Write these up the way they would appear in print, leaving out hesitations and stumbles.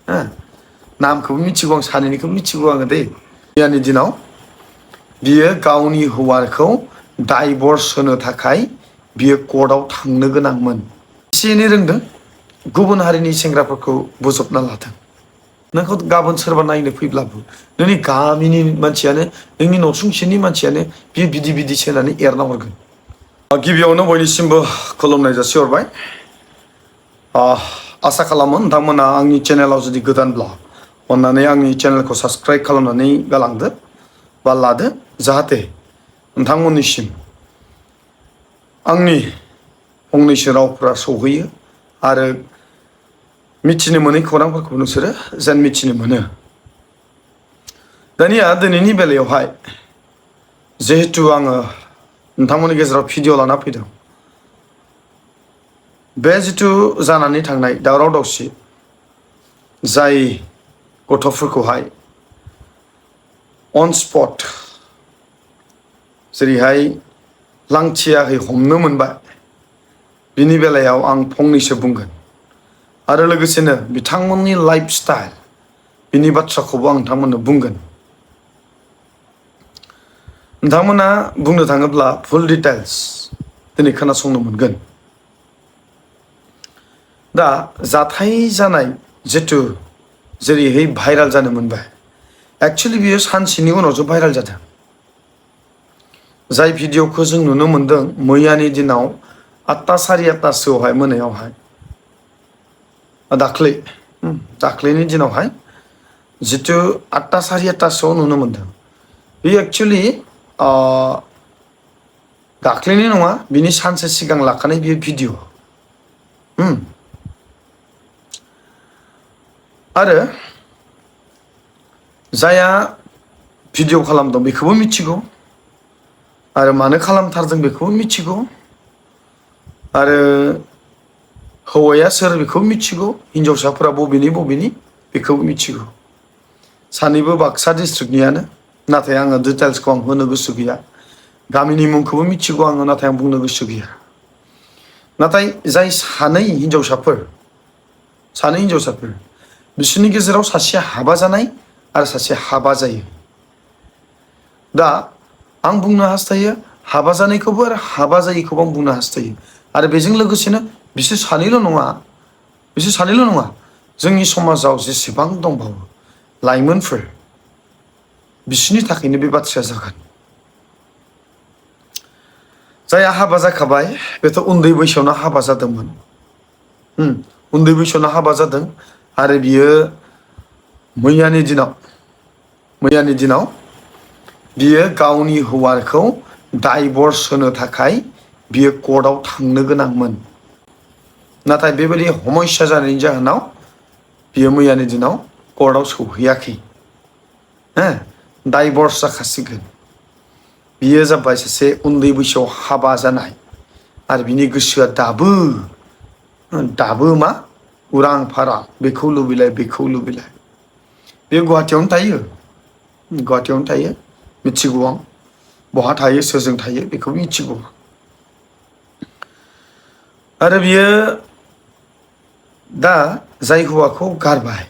नामखौबो मिथिगौ आं सानैनिखौबो मिथिगौ आङो दै मैयानि दिनाव बियो गावनि हौवाखौ डाइभर्स होनो थाखाय बियो कर्टआव थांनो गोनांमोन एसे एनै रोंदों गुबुन हारिनि सेंग्राफोरखौ बोजबना लादों नोंखौ गाबोन सोरबा नायनो फैब्लाबो नोंनि गामिनि मानसियानो नोंनि नसुंसेनि मानसियानो बियो बिदि बिदिसो होननानै एरना हरगोन गिबियावनो बयनिसिमबो खुलुमनाय जासिहरबाय आसा खालामो नोंथांमोना आंनि चेनेलाव जुदि गोदानब्ला अन्नानै आंनि चेनेलखौ साबस्क्राइब खालामनानै गालांदो बा लादो जाहाथे नोंथांमोननिसिम आंनि फंनैसो रावफोरा सौहैयो आरो मिथिनो मोनै खौरांफोरखौ नोंसोरो जेन मिथिनो मोनो दानिया दिनैनि बेलायावहाय जिहेतु आङो नोंथांमोननि गेजेराव भिडिअ लाना फैदों बे जिथु जानानै थांनाय दावराव दावसि जाय गथ'फोरखौहाय अन स्पट जेरैहाय लांथियाहै हमनो मोनबाय बिनि बेलायाव आं फंनैसो बुंगोन आरो लोगोसेनो बिथांमोननि लाइफ स्टाइल बिनि बाथ्राखौबो आं नोंथांमोननो बुंगोन नोंथांमोना बुंनो थाङोब्ला फुल डिटेल्स दिनै खोनासंनो मोनगोन दा जाथाय जानाय जिथु जेरैहाय भाइराल जानो मोनबाय एक्चुअलि बियो सानसेनि उनावसो भाइराल जादों जाय भिडिअखौ जों नुनो मोनदों मैयानि दिनाव 8टा सारि 8टासोआवहाय मोनायावहाय दाख्लैनि दिनावहाय जिथु 8टा सारि 8टासोआव नुनो मोनदों बे एक्चुअलि दाख्लैनि नङा बिनि सानसे सिगां लाखानाय बियो भिडिअ आरो जायहा भिडिअ खालामदों बेखौबो मिथिगौ आरो मानो खालामथारदों बेखौबो मिथिगौ आरो हौवाया सोर बेखौबो मिथिगौ हिनजावसाफोरा बबेनि बेखौबो मिथिगौ सानैबो बाक्सा डिस्ट्रिक्टनियानो नाथाय आङो डिटेल्सखौ आं होनो गोसो गैया गामिनि मुंखौबो मिथिगौ आङो नाथाय आं बुंनो गोसो गैया नाथाय जाय सानै हिनजावसाफोर बिसोरनि गेजेराव सासेया हाबा जानाय आरो सासे हाबा जायो दा आं बुंनो हास्थायो हाबा जानायखौबो आरो हाबा जायैखौबो आं बुंनो हास्थायो आरो बेजों लोगोसेनो बिसोर सानैल' नङा जोंनि समाजाव जेसेबां दंबावो लाइमोनफोर बिसोरनि थाखायनो बे बाथ्राया जागोन जायहा हाबा जाखाबाय बेथ' उन्दै बैसोआवनो हाबा जादोंमोन उन्दै बैसोआवनो हाबा जादों आरो बियो मैयानि दिनाव बियो गावनि हौवाखौ डाइभर्स होनो थाखाय बियो कर्टआव थांनो गोनांमोन नाथाय बेबायदि समस्या जानायनि जाहोनाव बियो मैयानि दिनाव कर्टआव सौहैयाखै डाइभर्स जाखासिगोन बियो जाबाय सासे उन्दै बैसोआव हाबा जानाय आरो बिनि गोसोआ दाबो मा उरां फारां बेखौ लुबैलाय बे गुवाहाटियावनो थायो मिथिगौ आं बहा थायो सोरजों थायो बेखौ मिथिगौ आरो बियो दा जाय हौवाखौ गारबाय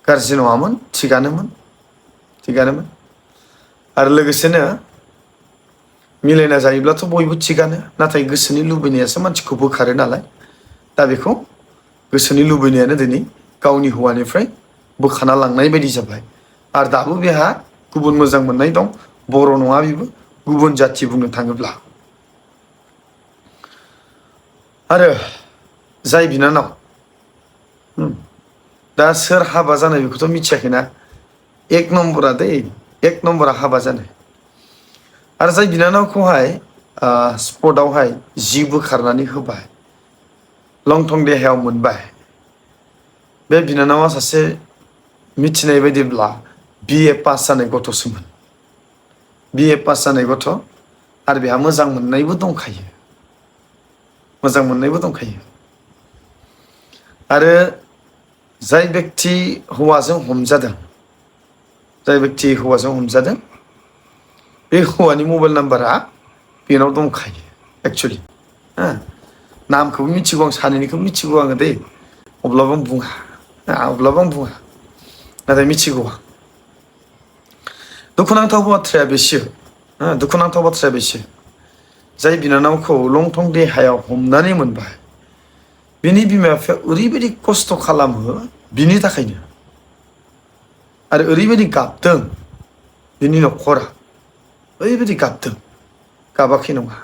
गाज्रि नङामोन थिगानोमोन आरो लोगोसेनो मिलायना जायोब्लाथ' बयबो थिगानो नाथाय गोसोनि लुबैनायासो मानसिखौ बोखारो नालाय दा बेखौ गोसोनि लुबैनायानो दिनै गावनि हौवानिफ्राय बोखाना लांनाय बायदि जाबाय आरो दाबो बेहा गुबुन मोजां मोननाय दं बर' नङा बेबो गुबुन जाथि बुंनो थाङोब्ला आरो जाय बिनानाव दा सोर हाबा जानाय बेखौथ' मिथियाखैना एक नम्बरा हाबा जानाय आरो जाय बिनानावखौहाय स्पटआवहाय जि बोखारनानै होबाय लंथं देहायाव मोनबाय बे बिनानावा सासे मिथिनाय बायदिब्ला BA पास जानाय गथ'सोमोन BA पास जानाय गथ' आरो बेहा मोजां मोननायबो दंखायो आरो जाय बेक्ति हौवाजों हमजादों बे हौवानि मबाइल नाम्बारा बेनाव दंखायो एक्चुअलि नामखौबो मिथिगौ आं सानैनिखौबो मिथिगौ आङो दै अब्लाबो आं बुङा अब्लाबो आं बुङा नाथाय मिथिगौ आं दुखुनांथाव बाथ्राया बेसो दुखुनांथाव बाथ्राया बेसो जाय बिनानावखौ लंथं देहायाव हमनानै मोनबाय बिनि बिमा बिफाया ओरैबायदि खस्थ' खालामो बिनि थाखायनो आरो ओरैबायदि गाबदों बिनि न'खरा ओरैबायदि गाबदों गाबाखै नङा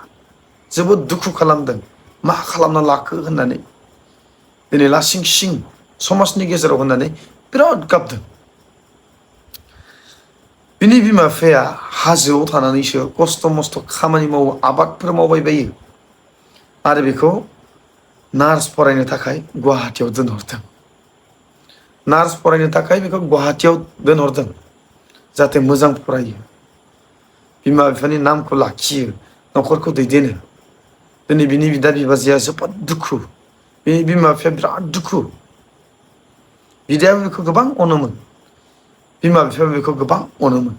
जोबोद दुखु खालामदों मा खालामना लाखो होननानै दिनै लासिं सिं समाजनि गेजेराव होननानै बिराद गाबदों बिनि बिमा बिफाया हाजोआव थानानैसो खस्थ' मस्थ' खामानि मावो आबादफोर मावबाय बायो आरो बेखौ नार्स फरायनो थाखाय गुवाहाटीयाव दोनहरदों नार्स फरायनो थाखाय बेखौ गुवाहाटीयाव दोनहरदों जाहाथे मोजां फरायो बिमा बिफानि नामखौ लाखियो न'खरखौ दैदेनो दिनै बिनि बिदा बिबाजैया जोबोद दुखु बिनि बिमा बिफाया बिराद दुखु बिदायाबो बेखौ गोबां अनोमोन बिमा बिफायाबो बेखौ गोबां अनोमोन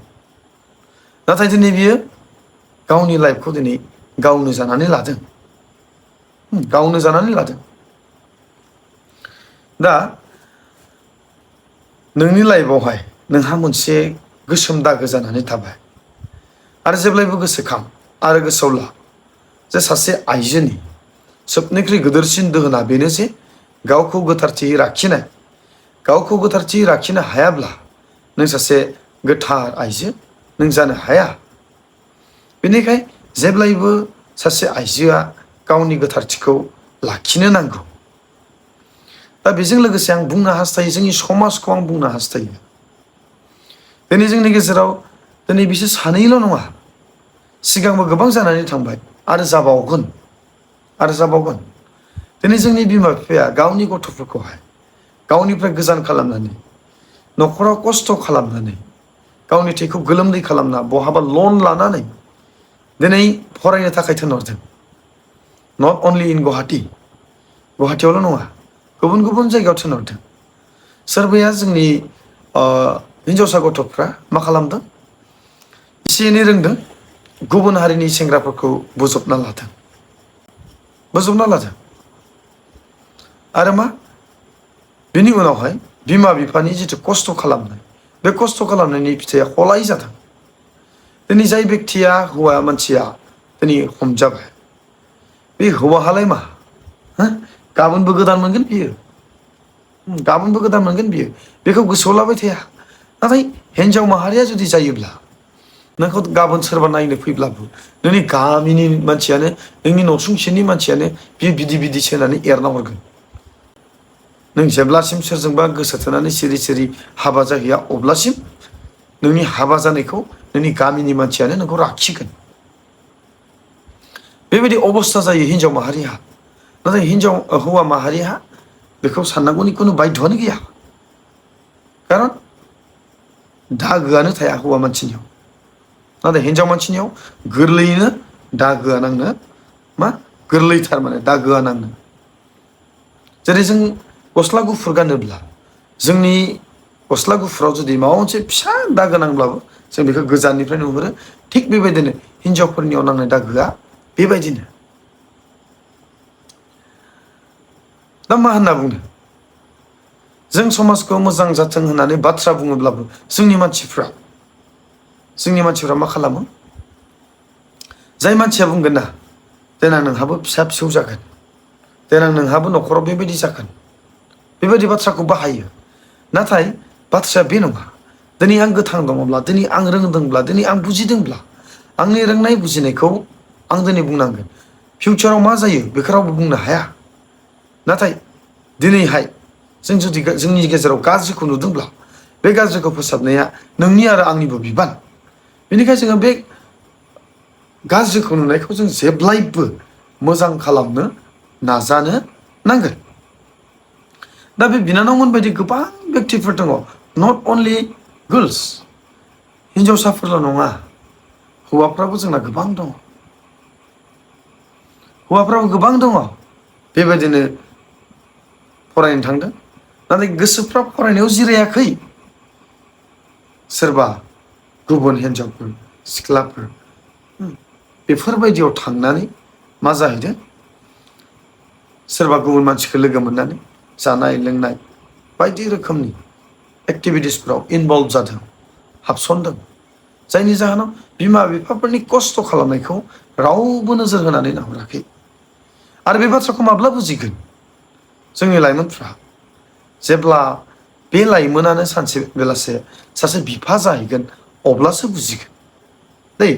नाथाय दिनै बियो गावनि लाइफखौ दिनै गावनो जानानै लादों गावनो जानानै लादों दा नोंनि लाइफआवहाय नोंहा मोनसे गोसोम दागो जानानै थाबाय आरो जेब्लायबो गोसोखां आरो गोसोआव ला जे सासे आइजोनि सबनिख्रुइ गिदिरसिन दोहोना बेनो जे गावखौ गोथारथियै लाखिनाय गावखौ गोथारथियै लाखिनो हायाब्ला नों सासे गोथार आइजो नों जानो हाया बेनिखाय जेब्लायबो सासे आइजोआ गावनि गोथारथिखौ लाखिनो नांगौ दा बेजों लोगोसे आं बुंनो हास्थायो जोंनि समाजखौ आं बुंनो हास्थायो दिनै जोंनि गेजेराव दिनै बिसोर सानैल' नङा सिगांबो गोबां जानानै थांबाय आरो जाबावगोन दिनै जोंनि बिमा बिफाया गावनि गथ'फोरखौहाय गावनिफ्राय गोजान खालामनानै न'खराव खस्थ' खालामनानै गावनि थैखौ गोलोमदै खालामना बहाबा लन लानानै दिनै फरायनो थाखाय थिनहरदों नट अनलि इन गुवाहाटीयावल' नङा गुबुन गुबुन जायगायाव थिनहरदों सोरबाया जोंनि हिन्जावसा गथ'फ्रा मा खालामदों एसे एनै रोंदों गुबुन हारिनि सेंग्राफोरखौ बोजबना लादों आरो मा बिनि उनावहाय बिमा बिफानि जिथु खस्थ' खालामनाय बे खस्थ' खालामनायनि फिथाइया हलाय जादों दिनै जाय बेक्तिया हौवा मानसिया दिनै हमजाबाय बे हौवाहालाय मा गाबोनबो गोदान मोनगोन बियो बेखौ गोसोआव लाबाय थाया नाथाय हिन्जाव माहारिया जुदि जायोब्ला नोंखौ गाबोन सोरबा नायनो फैब्लाबो नोंनि गामिनि मानसियानो नोंनि न'सुंसेनि मानसियानो बियो बिदि होनानै एरना हरगोन नों जेब्लासिम सोरजोंबा गोसो थोनानै सिरि सिरि हाबा जाहैया अब्लासिम नोंनि हाबा जानायखौ नोंनि गामिनि मानसियानो नोंखौ लाखिगोन बेबायदि अबस्था जायो हिन्जाव माहारिया नाथाय हौवा माहारिया बेखौ साननांगौनि खुनु बाध्य'आनो गैया खारन दागोआनो थाया हौवा मानसिनियाव नाथाय हिन्जाव मानसिनियाव गोरलैयैनो दागोआ नांनो मा गोरलैथार माने दागोआ नांनो जेरै जों गस्ला गुफुर गानोब्ला जोंनि गस्ला गुफुराव जुदि माबा मोनसे फिसा दागो नांब्लाबो जों बेखौ गोजाननिफ्राय नुहुरो थिग बेबायदिनो हिन्जावफोरनियाव नांनाय दागोआ बेबायदिनो दा मा होनना बुंनो जों समाजखौ मोजां जाथों होननानै बाथ्रा बुङोब्लाबो जोंनि मानसिफ्रा मा खालामो जाय मानसिया बुंगोन ना देनां नोंहाबो फिसा फिसौ जागोन देनां नोंहाबो न'खराव बेबायदि जागोन बेबायदि बाथ्राखौ बाहायो नाथाय बाथ्राया बे नङा दिनै आं गोथां दङब्ला दिनै आं रोंदोंब्ला दिनै आं बुजिदोंब्ला आंनि रोंनाय बुजिनायखौ आं दिनै बुंनांगोन फिउचाराव मा जायो बेखौ रावबो बुंनो हाया नाथाय दिनैहाय जों जुदि जोंनि गेजेराव गाज्रिखौ नुदोंब्ला बे गाज्रिखौ फोसाबनाया नोंनि आरो आंनिबो बिबान बेनिखायनो जोङो बे गाज्रिखौ नुनायखौ जों जेब्लायबो मोजां खालामनो नाजानो नांगोन दा बे बिनानावमोन बायदि गोबां बेक्तिफोर दङ नट अनलि गार्लस हिन्जावसाफोरल' नङा हौवाफ्राबो जोंना गोबां दङ बेबायदिनो फरायनो थांदों नाथाय गोसोफ्रा फरायनायाव जिरायाखै सोरबा गुबुन हिन्जावफोर सिख्लाफोर बेफोरबायदियाव थांनानै मा जाहैदों सोरबा गुबुन मानसिखौ लोगो मोननानै जानाय लोंनाय बायदि रोखोमनि एक्टिभिटिसफोराव इनभल्भ जादों, हाबसनदों, जायनि जाहोनाव बिमा बिफाफोरनि खस्थ' खालामनायखौ रावबो नोजोर होनानै नाहराखै। आरो बे बाथ्राखौ माब्ला बुजिगोन जोंनि लाइमोनफ्रा? जेब्ला बे लाइमोनानो सानसे बेलासे सासे बिफा जाहैगोन अब्लासो बुजिगोन दै।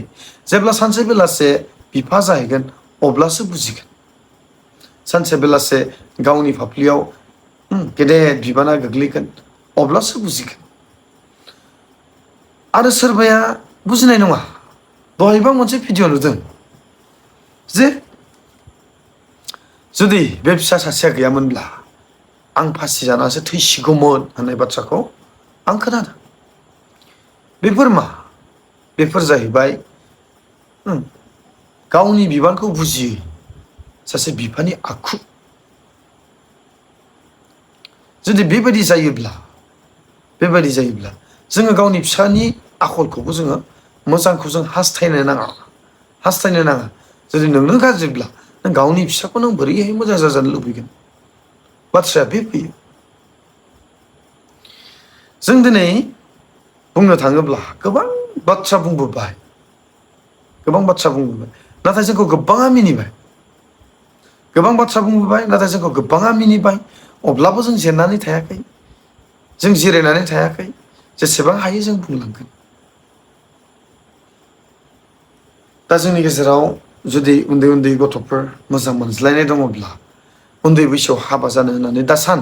जेब्ला सानसे बेलासे बिफा जाहैगोन अब्लासो बुजिगोन। सानसे बेलासे गावनि फाफ्लियाव गेदेर बिबाना गोग्लैगोन अब्लासो बुजिगोन। आरो सोरबाया बुजिनाय नङा। दहायबो मोनसे भिडिअ नुदों जे जुदि बे फिसा सासेया गैयामोनब्ला आं फासि जानासो थैसिगौमोन होननाय बाथ्राखौ आं खोनादों। बेफोर मा? बेफोर जाहैबाय गावनि बिबानखौ बुजियै सासे बिफानि आखु। जुदि बेबायदि जायोब्ला जोङो गावनि फिसानि आखलखौबो जोङो मोजांखौ जों हास्थायनो नाङा। जुदि नोंनो गाज्रिब्ला नों गावनि फिसाखौ नों बोरैहाय मोजां जाजानो लुबैगोन? बाथ्राया बे फैयो। जों दिनै बुंनो थाङोब्ला गोबां बाथ्रा बुंबोबाय, नाथाय जोंखौ गोबाङा मिनिबाय। गोबां बाथ्रा बुंबोबाय नाथाय जोंखौ गोबाङा मिनिबाय। अब्लाबो जों जेननानै थायाखै, जों जिरायनानै थायाखै। जेसेबां हायो जों बुंलांगोन। दा जोंनि गेजेराव जुदि उन्दै उन्दै गथ'फोर मोजां मोनज्लायनाय दङब्ला उन्दै बैसोआव हाबा जानो होननानै दा सान।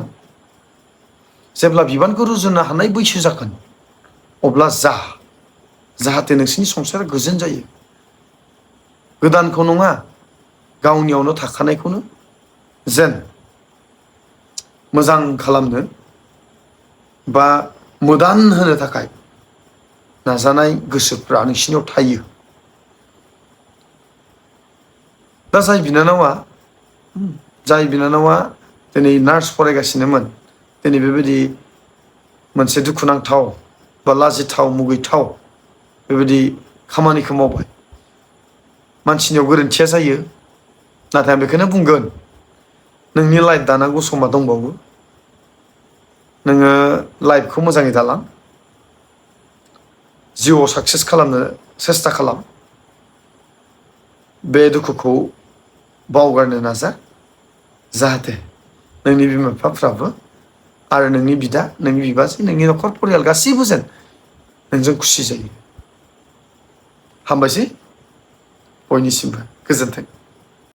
जेब्ला बिबानखौ रुजुननो हानाय बैसो जागोन अब्ला जाहाथे नोंसिनि संसारा गोजोन जायो। गोदानखौ नङा, गावनियावनो थाखानायखौनो जेन मोजां खालामनो बा मोदान होनो थाखाय नाजानाय गोसोफ्रा नोंसिनियाव थायो। दा जाय बिनानावा दिनै नार्स फरायगासिनोमोन, दिनै बेबायदि मोनसे दुखुनांथाव बा लाजिथाव मुगैथाव बेबायदि खामानिखौ मावबाय। मानसिनियाव गोरोन्थिया जायो, नाथाय आं बेखौनो बुंगोन नोंनि लाइफ दानांगौ समा दंबावो। नोङो लाइफखौ मोजाङै दालां, जिउआव साक्सेस खालामनो सेस्था खालाम। बे दुखुखौ बावगारनो नाजा, जाहाथे नोंनि बिमा बिफाफ्राबो आरो नोंनि बिदा, नोंनि बिबाजै, नोंनि न'खर परियाल गासैबो जेन नोंजों खुसि जायो। हामबायसै बयनिसिमबो। गोजोन्थों।